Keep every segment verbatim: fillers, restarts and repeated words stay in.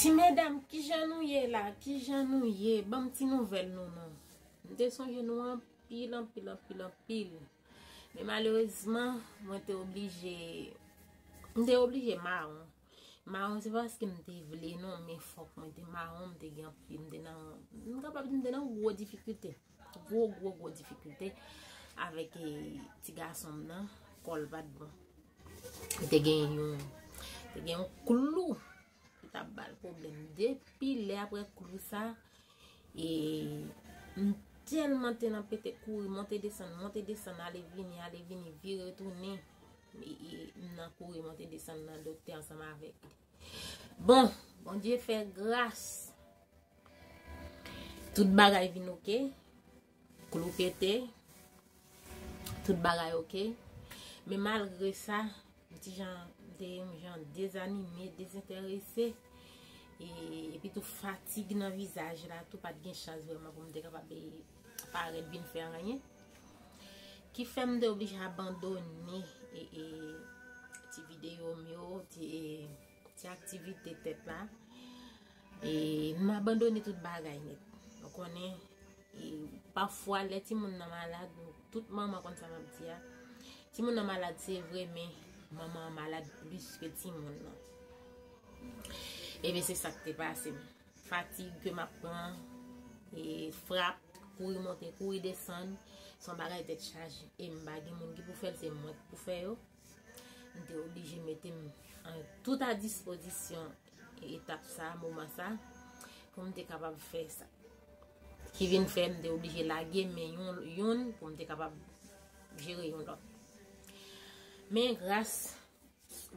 Ti medam, kijan nou ye la? Kijan nou ye? Ban m ti nouvèl nou non. M te sonje nou anpil, anpil, anpil, anpil. Men malerezman, mwen te oblije, m te oblije mawon. Mawon se paske m te vle non, men fòk mwen te mawon, m te gen anpil, m te nan, m kapab di m te nan gwo difikilte. Gwo, gwo, gwo difikilte avèk, eh, ti gason m nan, kò l pa t bon. Li te gen yon, te gen yon klou ki t ap ba l pwoblèm. Depi lè apre klou sa, e m tèlman te nan pete kouri, monte desann, monte desann, ale vini, ale vini, vire tounen. E, e, m nan kouri, monte desann nan doktè ansanm avèk li. Bon, Bondye fè gras. Tout bagay vin oke. Klou pete. Tout bagay oke. Men malgre sa, m ti jan, m te yon jan dezanime, dezenterese. E, epi tou fatig nan vizaj la, tou pa t gen chans vrèman pou m te kapab, e, parèt vin fè anyen. Ki fè m te oblije abandone, e, e, ti videyo m yo, ti, e, ti aktivite tèt la. E m abandone tout bagay nèt. Ou konnen, e pafwa lè timoun nan malad, tout manman konn sa m ap di a. Timoun nan malad se vre, men manman an malad plis ke timoun nan. Ebyen se sa k te pase m. Fatig ke m ap pran, e frap, kouri monte, kouri desann, se yon bagay tèt chaje. E m pa gen moun ki pou fè l, se mwen ki pou fè yo. M te oblije mete m an tout a dispozisyon etap sa, moman sa, pou m te kapab fè sa. Ki vin fè m te oblije lage men yon, youn pou m te kapab jere yon lòt. Men gras,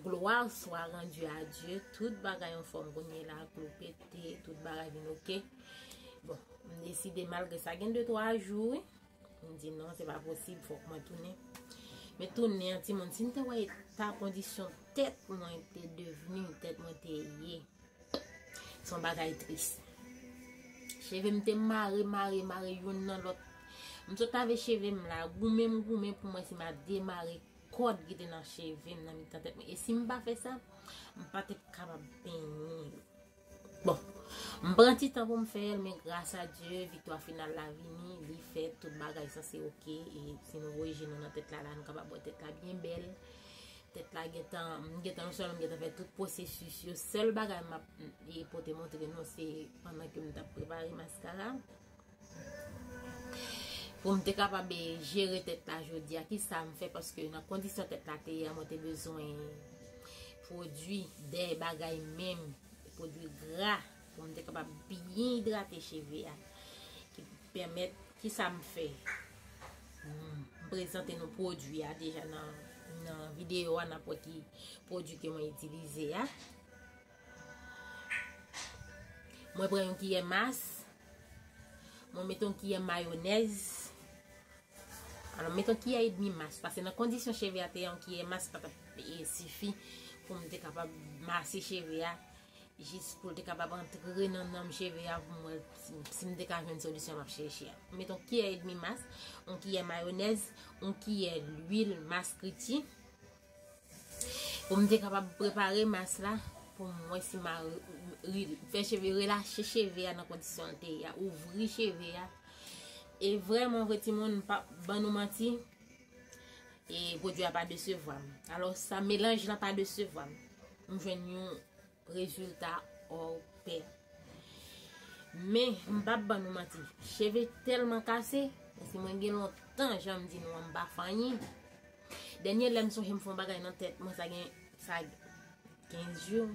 gloire soit rendue à Dieu, tout bagay anfòm kounye la, klou pete, tout bagay vin oke. Bon, m deside malgre sa gen de twa jou, wi. M di non, se pa posib, fòk mwen tounen. Men tounen an timoun, si n te wè eta kondisyon tèt mwen te devni, tèt mwen te ye, se yon bagay tris. Cheve m te mare, mare, mare youn nan lòt. M sot lave cheve m la, goumen m goumen pou m wè si m a demare kòd ki te nan cheve m nan mitan tèt mwen. E si m pa fè sa, m pa t ap kapab penyen yo. Bon, m pran ti tan pou m fè l, men gras a Dye, viktwa final la vini, li fèt, tout bagay sanse oke. E si nou voye je nou nan tèt la, la, nou kapab wè tèt la byen bèl. Tèt la gentan, m gentan, non sèlman m gentan fè tout pwosesis yo. Sèl bagay m ap, e, pote montre nou, se pandan ke m t ap prepare maskara. Pou m te kapab, e, jere tèt la jodi a, ki sa m fè? Paske nan kondisyon tèt la te ye a, mwen te bezwen pwodui de bagay menm, pwodui gra, pou m te kapab byen idrate cheve a. Ki pèmèt, ki sa m fè? M, m prezante nou pwodui a deja nan, nan videyo a, n ap wè ki pwodui ke mwen itilize a. Mwen pran yon kiyè mas. Mwen mete yon kiyè mayonèz. Alò, mete yon kiyè edmi mas. Paske nan kondisyon cheve a te ye, yon kiyè mas pa t ap, e, sifi pou m te kapab mase cheve a. Jis pou l te kapab antre nan nanm cheve a pou m wè si, si m te ka jwenn solisyon m ap chèche a. Mete yon kiyè edmi mas, yon kiyè mayonèz, yon kiyè lwil maskriti. Pou m te kapab prepare mas la, pou m wè si m a re-, re-, fè cheve, relache cheve a nan kondisyon l te ye a, ouvri cheve a. E vrèman vre, timoun, m p ap ban nou manti, e pwodui a pa desevwa m. Alò, sa, melanj lan pa desevwa m. M jwenn yon rezilta hors pair. Men, m p ap ban nou manti. Cheve tèlman kase, paske mwen gen lontan, jan m di nou an, m pa fè anyen. Dènye lè m sonje m fè yon bagay nan tèt mwen, sa gen, sa kenz jou.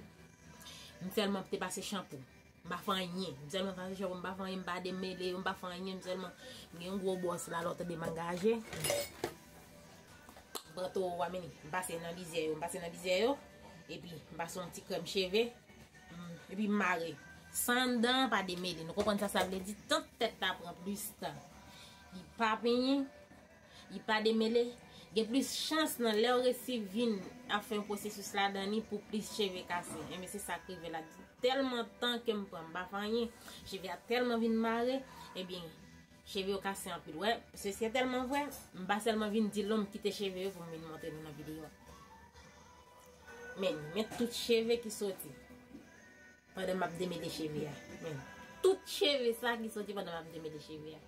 M sèlman te pase chanpou. M pa fè anyen. M sèlman pase chanpou, m pa fè anyen, m pa demele yo, m pa fè anyen, m sèlman, m gen yon gwo bwòs la, lè w tande m angaje. M pran towo a, men m pase nan lizyè yo, m pase nan lizyè yo, epi m pase yon ti krèm cheve, m, epi m mare. San dan, pa demele. Nou konprann sa sa vle di? Tan tèt la pran plis tan. Li pa penyen, li pa demele. Gen plis chans nan lè w resi vin ap fè yon pwosesis ladan li pou plis cheve kase. Enben, se sa k rive la. Tèlman tan ke m pran, m pa fè anyen. Cheve a tèlman vin mare, ebyen, cheve yo kase anpil. Wè, se, se tèlman vre, m pa sèlman vin di l non, m kite cheve yo pou m vin montre nou nan videyo a. Men, men tout cheve ki soti. pandan m ap demele cheve a. Men, tout cheve sa ki soti pandan m ap demele cheve a.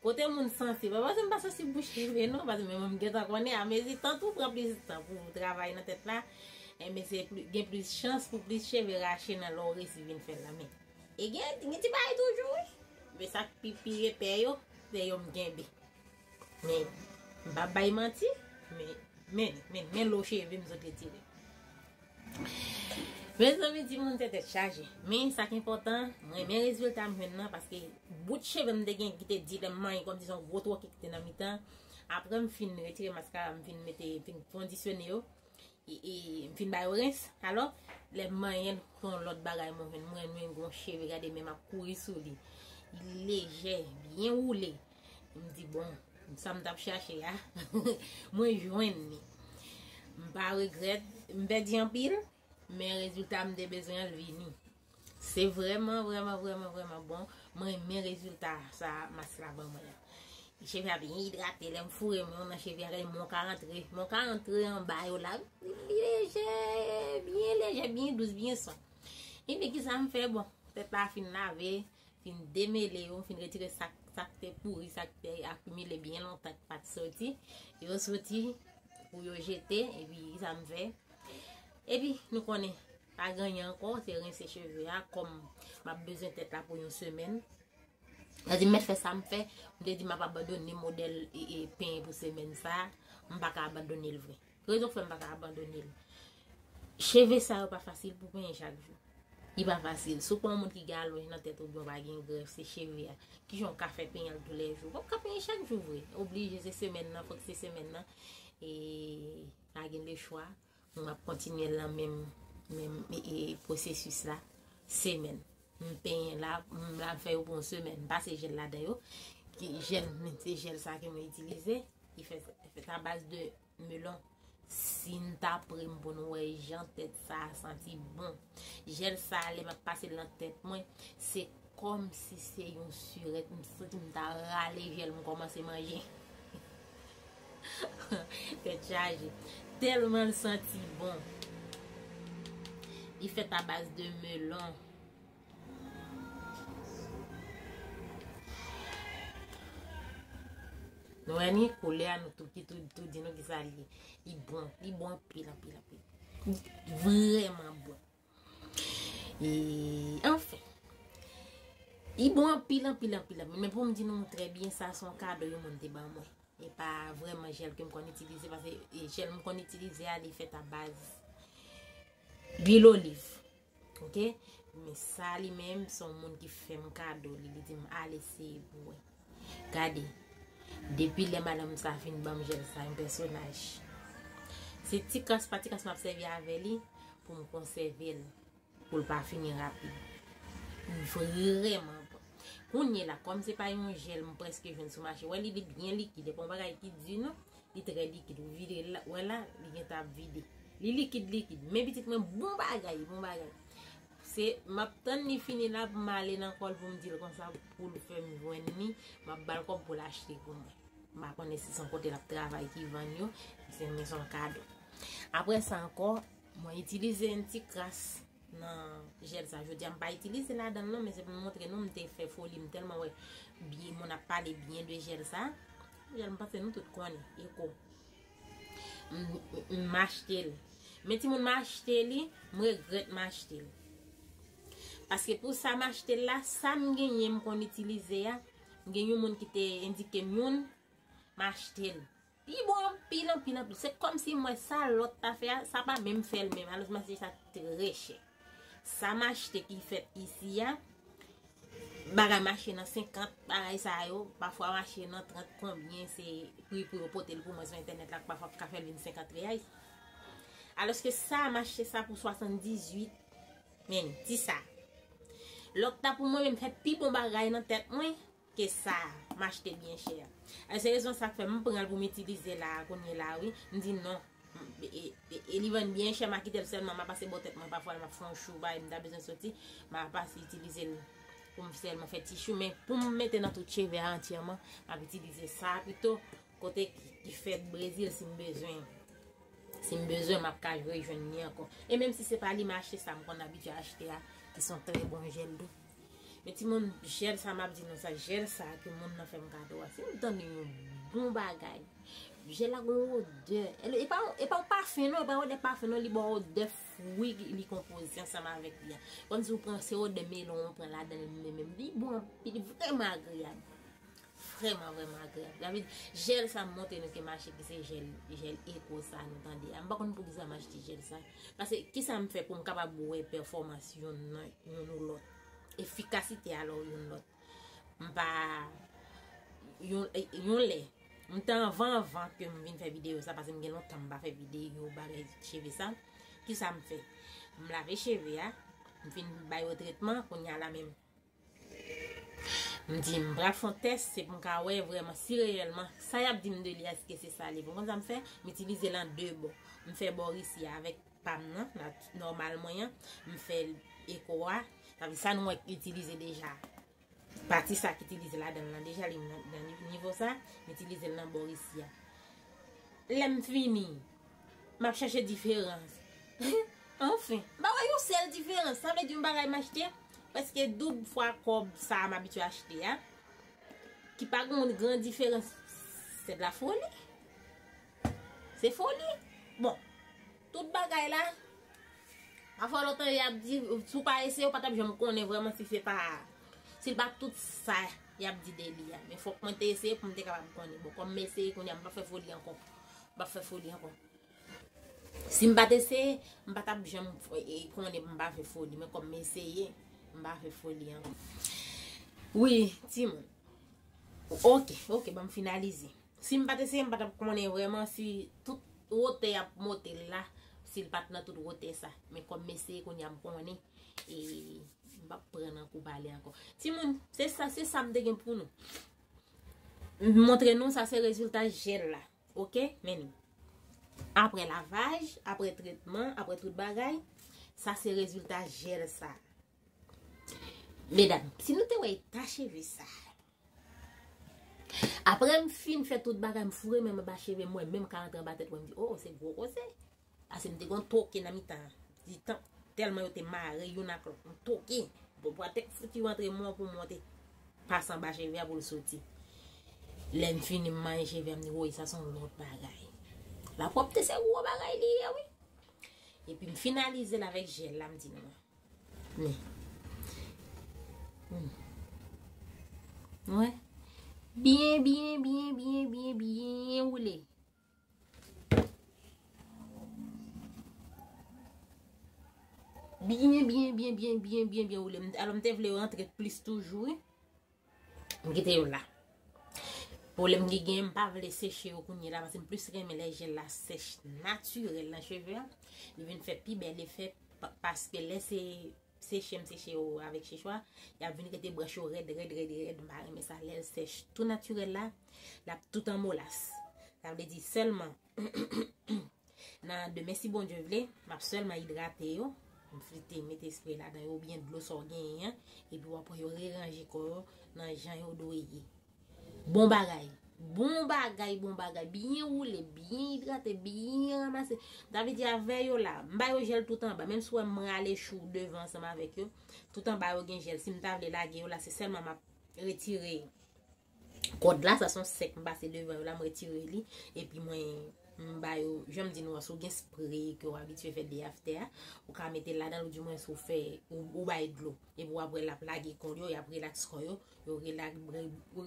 Kote moun sansib, pa paske m pa sansib pou cheve non, paske men mwen m gentan konnen, amezi tan tou pran plis tan pou travay nan tèt la, enben se pli, gen plis chans pou plis cheve rache nan lè w resi vin fè l la. Men, e gen, gen ti bagay toujou, wi. Men sa k pi, pi epè yo, se yo m kenbe. Men, m p ap bay manti, men, men, men, men lo cheve m sot retire. Mezanmi, timoun, se tèt chaje. Men, sa k enpòtan, mwen renmen rezilta m jwenn nan, paske bout cheve m te gen ki te di lè m manyen kòmsi se yon gwo twoke ki te nan mitan. Apre m fin retire maskara, m fin mete, fin kondisyone yo, e, e, m fin ba yo rens. Alò, lè m manyen l, se yon lòt bagay mwen jwenn. Mwen, mwen gen yon cheve, gade men m ap kouri sou li. Li lejè, byen woule. M di, bon, sa m t ap chache a, mwen jwenn li. M pa regrèt, m pèdi anpil, men rezilta m te bezwen an l vini. Se vrèman, vrèman, vrèman, vrèman bon. Mwen renmen rezilta sa mask la ban mwen an. Cheve a byen idrate, lè m foure men w nan cheve a, gade men w ka antre. Men w ka antre anba yo la, li lejè, byen lejè, byen dous, byen swen. Ebyen, kisa m fè? Bon, tèt la fin lave, fin demele yo, fin retire sa, sa k te pouri, sa k te akimile byen lontan ki pa t soti. Yo soti pou yo jete, epi sa m fè. Epi, nou konnen, pa gen anyen ankò, se rense cheve a, kòm m ap bezwen tèt la pou yon semèn. Sa di, m mèt fè sa m fè, m te di m ap abandone modèl e, e, penyen pou semèn sa, m pa ka abandone l vre. Rezon k fè m pa ka abandone l. Cheve sa yo pa fasil pou penyen chak jou. Li pa fasil. Si w pa yon moun ki gen alonj nan tèt ou, oubyen w pa gen grèf, se cheve a. Kijan w ka fè penyen l toulèjou? W p ap ka penyen chak jou vre. Oblije se semèn nan, fòk se semèn nan. E pa gen lechwa. M ap kontinye l nan menm, menm, e, e, pwosesis la. Semèn. M penyen la, m la fè yo pou yon semèn. M pase jèl ladan yo. Ki jèl, se jèl sa ke mwen itilize. Ki fè, fèt a baz de melon. Si n ta pre m pou n wè jan tèt sa a santi bon. Jèl sa a, lè m ap pase l nan tèt mwen, se kòmsi se yon sirèt, m santi m ta rale jèl, m kòmanse manje. Tèt chaje. Tèlman l santi bon. Li fèt a baz de melon. Nou wè ni koulè a, nou tou ki tou, tou di nou ki sa li ye. Li bon, li bon anpil, anpil, anpil. Li vrèman bon. E, anfen. Li bon anpil, anpil, anpil, anpil. Men pou m di nou trè byen, sa se yon kado yon moun te ban mwen. E pa vrèman jèl ke m konn itilize, paske, e, jèl m konn itilize a, li fèt a baz lwil oliv. Oke? Men sa li menm, se yon moun ki fè m kado li, li di m, "Al eseye pou wè." Gade, depi lè madanm sa fin ban m jèl sa, yon pèsonaj. Se ti kras pa ti kras m ap sèvi avè li pou m konsève l, pou l pa fini rapid. Li vrèman bon. Kounye la, kòm se pa yon jèl m prèske jwenn sou mache, wè li, li byen likid, e pa yon bagay ki di non, li trè likid. Ou vide l, wè la, li gentan ap vide. Li likid, likid. Men pitit mwen, bon bagay, bon bagay. Se, m ap tann li fini la pou m ale nan kò l pou m di l konsa pou l fè m jwenn li. M ap ba l kòb pou l achte pou mwen. M pa konnen si se yon kote l ap travay ki vann yo, se, men se yon kado. Apre sa ankò, mwen itilize yon ti kras nan jèl sa. Jodi a, m pa itilize ladan l non, men se pou m montre nou, m te fè foli, m tèlman wè byen, moun ap pale byen de jèl sa. Jèl, m panse nou tout konnen, Eko. M, m, m achte l. Men timoun, m achte li, m regrèt m achte l. Paske pou sa m achte l la, sa m genyen m konn itilize a, m gen yon moun ki te endike m youn, m achte l. Li bon anpil, anpil, anpil. Se kòmsi m wè sa lòt ta fè a, sa pa menm fè l menm. Alò, m achte sa trè chè. Sa m achte ki fèt isi a, bagay mache nan senkant, bagay sa yo, pafwa mache nan trant konbyen, se pri pou yo pote l pou mwen sou entènèt la, pafwa ka fè l vin senkant reyay. Alòske sa, m achte sa pou swasanndizuit, men, ti sa. Lòt la pou mwen menm fè pi bon bagay nan tèt mwen ke sa, m achte byen chè. E se rezon sa k fè m pran l pou m itilize la, kounye la, wi. M di non. E, e, e, e li vann byen chè, m a kite l sèlman, m a pase bò tèt mwen, pafwa m ap fè yon chou, bagay m ta bezwen soti, m a pase itilize l pou m sèlman fè ti chou, men pou m mete nan tout cheve a antyèman, m ap itilize sa pito, kote ki, ki fèt Brezil, si m bezwen Si m bezwen, m ap ka rejwenn li ankò. E menm si se pa li m achte, sa m konn abitye achte a, ki se yon trè bon jèl dou. Men timoun, jèl sa m ap di nou sa, jèl sa ke moun nan fè m kado a, si m tande yon bon bagay, jèl la gon odè. E pa, e pa yon pafen non, e pa yon odè pafen non, li ba w odè fwi li konpoze ansanm avèk li a. Kòmsi w pran se odè melon ou pran ladan l menm, li bon anpil, li vrèman agreyab. Vrèman, vrèman agreyab. Sa vle di, jèl sa m montre nou ke mache ki se jèl, jèl Eko sa nou tande a. M pa konn poukisa m achte jèl sa. Paske kisa m fè pou m kapab wè pèfòmans youn nan, youn ou lòt. Efikasite a lò youn lòt. M pa, yon, yon lè, m te anvan anvan ke m vin fè videyo sa, paske m gen lontan m pa fè videyo bagay cheve sa. Kisa m fè? M lave cheve a, m fin ba yo tretman, kounye a la menm. M di, m pral fè yon tès, se pou m ka wè vrèman si reyèlman sa y ap di m de li a, èske se sa li. Pou konn sa m fè, m itilize l an de bò. M fè bò isi a avèk pa m nan, nat-, nòmal mwen an, m fè Eko a, sa vle sa nou wè k itilize deja. Pati sa k itilize ladan l lan deja, li nan, nan ni-, nivo sa, m itilize l nan bò isi a. Lè m fini, m ap chache diferans. Anfen, m pa wè yon sèl diferans. Sa vle di yon bagay m achte, prèske doub fwa kòb sa a m abitye achte a, ki pa gen yon gran diferans. Se de la foli. Se foli. Bon, tout bagay la, pafwa lontan y ap di, si w pa eseye, w pa t ap janm konnen vrèman si se pa, si l pa tout sa y ap di de li a. Men fòk mwen te eseye pou m te kapab konnen. Bon, kòm m eseye kounye a, m pa fè foli ankò. M pa fè foli ankò. Si m pa t eseye, m pa t ap janm f-, e, konnen m pa fè foli. Men kòm m eseye, m pa fè foli ankò. Wi, timoun. Ok, ok, ban m finalize. Si m pa t eseye, m pa t ap konnen vrèman si tout wotè y ap monte l la, si l pa t nan tout wotè sa. Men kòm m eseye kounye a, m konnen, e m p ap pran nan kou pale ankò. Timoun, se sa, se sa m te gen pou nou. M montre nou, sa se rezilta jèl la. Ok? Men nou. Apre lavaj, apre tretman, apre tout bagay, sa se rezilta jèl sa. Medam, si nou te wè eta cheve sa. Apre m fin fè tout bagay, m foure men m anba cheve m, mwen menm ka rantre anba tèt mwen, m di, oh, se gwo koze. Paske m te gon toke nan mitan an. Di tan, tèlman yo te mare youn ak lòt. M toke. Bon, pwatèk fouti rantre mwen pou monte. Pase anba cheve a pou l soti. Lè m fini, m manje cheve a, m di, woy, sa se yon lòt bagay. Lapwòpte se gwo bagay li ye, wi. Epi m finalize l avèk jèl la, m di nou. Men. Hmm. Wè. Byen, byen, byen, byen, byen, byen woule. Byen, byen, byen, byen, byen, byen, byen woule. M, alò, m te vle yo rantre plis toujou, wi. M kite yo la. Pwoblèm ki gen, m pa vle seche yo kounye la, paske m plis renmen lè jèl la sèch natirèl nan cheve a. Li vin fè pi bèl efè, pa-, paske lè se seche m seche yo avèk chechwa, y ap vin rete branch yo rèd, rèd, rèd, rèd. M pa renmen sa. Lè l sèch tou natirèl la, l ap tout an molas. Sa vle di sèlman, nan demen, si Bondye vle, m ap sèlman idrate yo. M flite, mete espre ladan yo, oubyen dlo sa w genyen an, epi w ap wè yo reranje kò yo nan jan yo dwe ye. Bon bagay. Bon bagay, bon bagay. Byen woule, byen idrate, byen ranmase. Sa vle di avè yo la, m ba yo jèl tout anba. Menm si w wè m rale chou devan ansanm avèk yo, tout anba yo gen jèl. Si m ta vle lage yo la, se sèlman m ap retire kòd la, sa se yon sèk m pase devan yo la, m retire li. Epi mwen, m ba yo, jan m di nou an, si w gen spre ke w abitye fè de aftè a, ou ka mete l ladan l, oudimwens ou fè, ou, ou bay dlo. Epi w ap wè l ap lage kò yo, y ap rilaks kò yo, yo rilaks,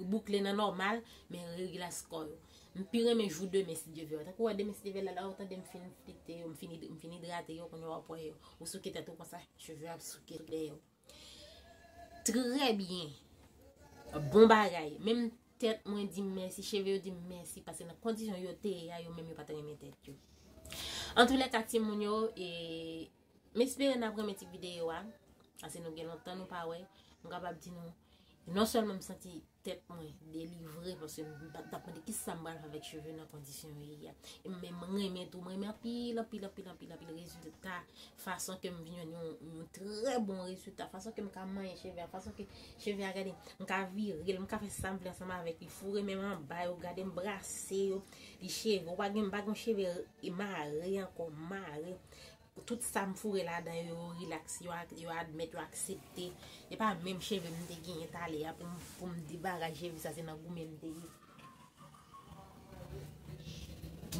boukle nan nòmal, men rilaks kò yo. M pi renmen jou demen si Dye vle. Tankou w wè demen si Dye vle la, la ou tande m fin flite yo, m fin, m fin idrate yo, kounye a w ap wè yo. Ou souke tèt ou konsa, cheve ap souke dèyè w. Trè byen. Bon bagay. Menm tèt mwen di m mèsi, cheve yo di m mèsi, paske nan kondisyon yo te ye a, yo menm yo pa t renmen tèt yo. Antoulèka, timoun yo, e, m espere n ap renmen ti videyo a, paske nou gen lontan nou pa wè. M kapab di nou, Non sèlman m santi tèt mwen delivre, paske m pa t ap mande kisa m pral fè avèk cheve nan kondisyon yo ye a. E men mwen renmen tou, mwen renmen anpil, anpil, anpil, anpil, anpil rezilta, fason ke m vin jwenn yon, yon trè bon rezilta, fason ke m ka manyen cheve a, fason ke cheve a gade, m ka vire l, m ka fè sa m vle ansanm avèk li, foure men m anba yo, gade m brase yo, li cheve, ou pa gen, m pa gen cheve mare ankò, mare. Tout sa m foure ladan yo, yo rilaks, yo, yo admèt, yo aksepte. E pa menm cheve m te genyen talè a pou m, pou m debarase cheve sa, se nan goumen m te ye.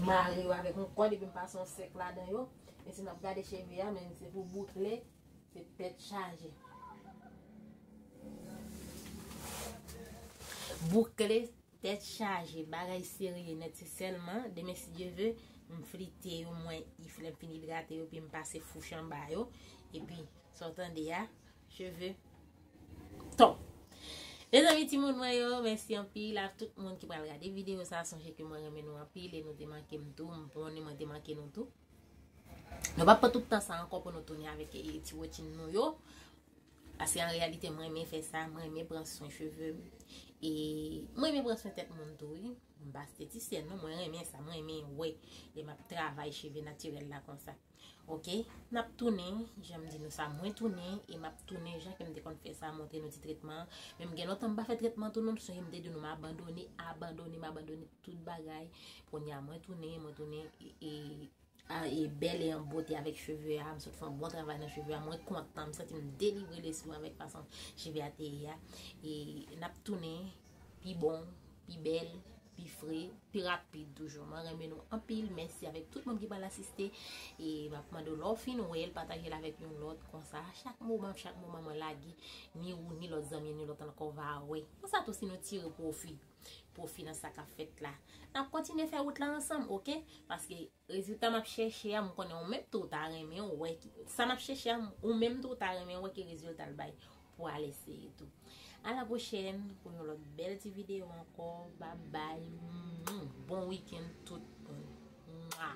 Mare yo avèk yon kòd epi m pase yon sèk ladan yo. Men si n ap gade cheve a, men se pou boukle, se tèt chaje. Boukle, tèt chaje, bagay serye nèt, se sèlman demen si Dye ve, m flite yo, mwen, if lè m fin idrate yo, epi m pase fouch anba yo, epi sa w tande a, cheve top. Mezanmi, timoun mwen yo, mèsi anpil a tout moun ki pral gade videyo sa, sonje ke mwen renmen nou anpil e nou te manke m tou, m konnen mwen te manke nou tou. Nou p ap pran tout tan sa ankò pou nou tounen avèk ti woutin nou yo. Paske an reyalite, mwen renmen fè sa, mwen renmen pran swen cheve m. E mwen renmen pran swen tèt moun tou, wi. M pa estetisyèn, non, mwen renmen sa, mwen renmen wè lè m ap travay cheve natirèl la konsa. Oke, n ap tounen, jan m di nou sa, mwen tounen, e m ap tounen, jan ke m te konn fè sa, montre nou ti tretman. Men m gen lontan m pa fè tretman tou, non, sonje m te di nou m abandone, abandone, m abandone tout bagay. Kounye a, mwen tounen, mwen tounen, e, e, a, e bèl e an bote avèk cheve a, m sot fè yon bon travay nan cheve a, mwen kontan, m santi m delivre lespri m avèk fason cheve a te ye a. E n ap tounen pi bon, pi bèl, pi fre, pi rapid toujou. Mwen renmen nou anpil, mèsi avèk tout moun ki pral asiste. E m ap mande w lè w fin wè l, pataje l avèk yon lòt konsa. Chak moman, chak moman mwen lage, ni ou, ni lòt zanmi, ni lòt ankò va wè. Konsa tou si nou tire pwofi, pwofi nan sa k ap fèt la. N ap kontinye fè wout la ansanm, oke? Paske rezilta m ap chèche a, m konnen ou menm tou w ta renmen wè ki, sa m ap chèche a, ou menm tou w ta renmen wè ki rezilta l bay pou w al eseye tou. A la pwochèn pou yon lòt bèl ti videyo ankò. Babay. Bon wikenn tout moun. Mwa.